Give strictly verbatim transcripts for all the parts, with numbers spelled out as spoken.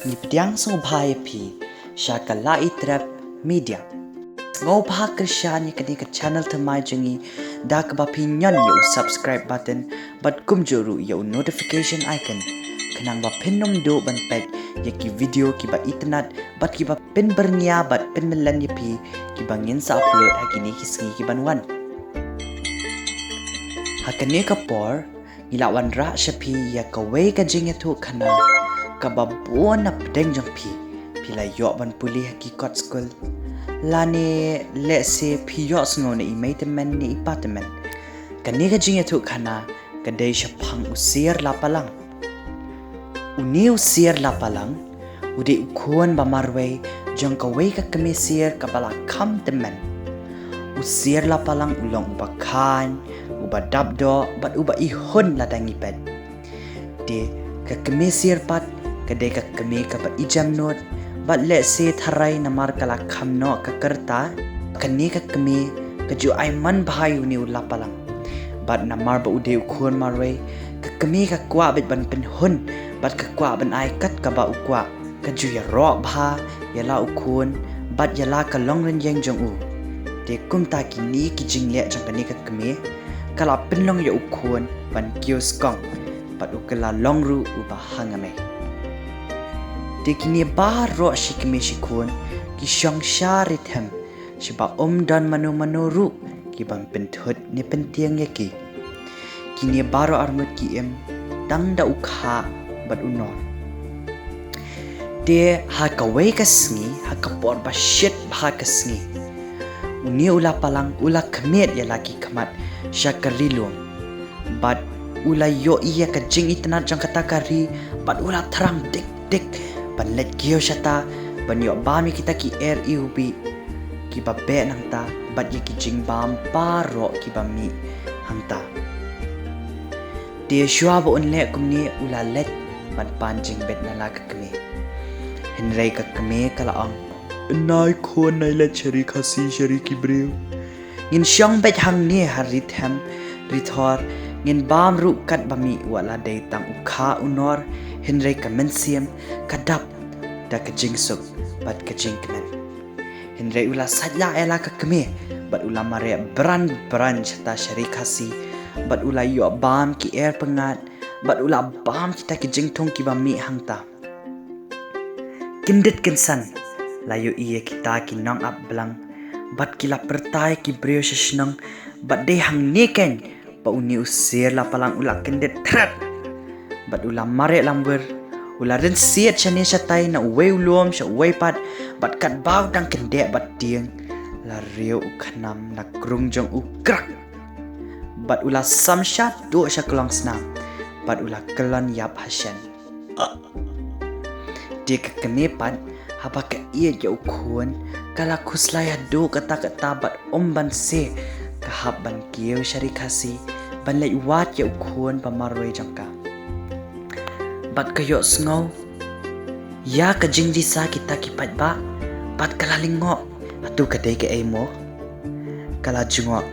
Ngi pdiang sngewbha ïa phi sha ka La Itrep Media. Sngewbha kyrshan ïa kane ka channel thymmai jong ngi da kaba phi ñion ïa u subscribe button bad kumjuh ruh ïa u notification icon, khnang ba phin ym duh ban peit ïa ki video kiba itynnad bad kiba pynbyrngia bad pynmyllen ïa phi, kiba ngin sa upload ha kine ki sngi kiban wan. Ha kane ka por ngi la wanrah sha phi ïa kawei ka jingïathuhkhana kaba bun na pdeng jong phi. Phi la ïoh ban pule ha ki kot skul, lane lehse phi ïohsngew na i mei tymmen ne i pa tymmen. Kane ka jingïathuhkhana ka dei shaphang u Sier Lapalang. Une u Sier Lapalang u dei u khun ba marwei jong kawei ka kmie sier kaba la kham tymmen. U Sier Lapalang u long uba khaiñ, uba dap doh bad uba ihun lada ngi peit. Te ka kmie sier pat ka dei ka kmie kaba ijem nud bad lehse tharai namar ka la kham noh ka kyrta, kane ka kmie ka ju ai man bha ïa une u Lapalang. Bad namar ba u dei u khun marwei, ka kmie ka kwah beit ban pynhun bad ka kwah ban ai kat kaba u kwah. Ka ju ïaroh bha ïa la u khun bad ïa la ka longrynïeng jong u. Te kumta kine ki jingleh jong kane ka kmie ka la pynlong ïa u khun ban kiew skong bad u kylla long ruh uba hangamei. Te kine baroh shi kmie shi khun ki shong sha ri them, shaba ym don mano mano ruh ki ban pynthut ne pyntieng ïa ki. Kine baroh arngut ki im tang da u Khah bad u Nor. Te ha kawei ka sngi, ha ka por ba shit bha ka sngi, une u Lapalang u la khmied ïa la ki khmat sha ka ri lum. Bad u la ïohi ïa ka jingitynnad jong kata ka ri bad u la thrang dik dik ban leit kiew shata ban ïoh bam ïa kita ki er iwbih kiba beh nangta bad ïa ki jingbam baroh kiba mih hangta. Te shuwa ba un leh kumne u la leit ban pan jingbit na la ka kmie. Hynrei ka kmie ka la ong, "Nai khun, nai leit sha ri Khasi, sha ri ki briew. Ngin shong beit hangne ha ri them ri thor, ngin bam ruh kat ba mih, wat la dei tang u Khah u Nor, hynrei ka mynsiem ka dap da ka jingsuk bad ka jingkmen." Hynrei u la sait la ïa la ka kmie bad u la mareh bran bran shata sha ri Khasi bad u la ïoh bam ki er pyngngad bad u la bam kita ki jingthung kiba mih hangta. Kyndit kynsan la ïohi ïa kita ki nong ap blang bad ki la pyrta ïa ki briew sha shnong bad dei hangne keiñ ba une u Sier Lapalang u la kyndit thret bad u la mareh lamwir, u la rynsied shane shatai na uwei u lum sha uwei pat bad katba u dang kyndit bad tieng la riew u khnam na krung jong u krak bad u la sam shaduh sha ka longsnam bad u la kyllon ïap ha shen. Te ka kmie pat haba ka ïeit ïa u khun ka la khuslai haduh katta katta bad um ban se ka hap ban kiew sha ri Khasi ban leit wad ïa u khun ba marwei jong ka. Bad ka ïohsngew ïa ka jingdisa kita ki paidbah bad ka la lyngngoh, hato ka dei kaei mo? Ka la jngoh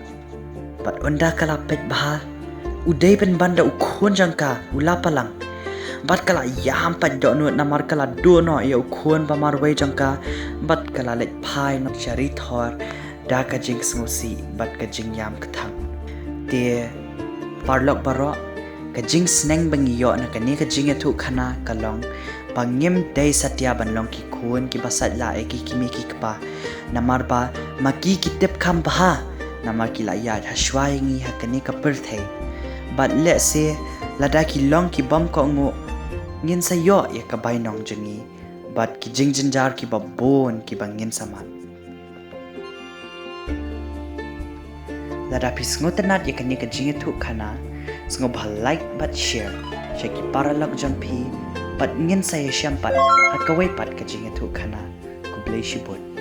bad ynda ka la peit bha u dei pynban da u khun jong ka u Lapalang. Bad ka la ïam pat dohnud namar ka la duh noh ïa u khun ba marwei jong ka bad ka la leit phai noh sha ri thor da ka jingsngewsih bad ka jingïam kthang. Te paralok baroh, ka jingsneng ba ngi ïoh na kane ka jingïathuhkhana ka long ba ngim dei satia ban long ki khun kiba sait la ïa ki kmie ki kpa, namar ba ma ki ki tip kham bha namar ki la ïaid ha shuwa ïa ngi ha kane ka pyrthei. Bad lehse lada ki long ki bym kohnguh ngin sa ïoh ïa ka bainong jong ngi bad ki jingjynjar kiba bun kiba ngin sa mad. Lada phi sngewtynnad ïa kane ka jingïathuhkhana, sngewbha like bad share sha ki paralok jong phi bad ngin sa ïashem pat ha kawei pat ka jingïathuhkhana. Khublei shibun.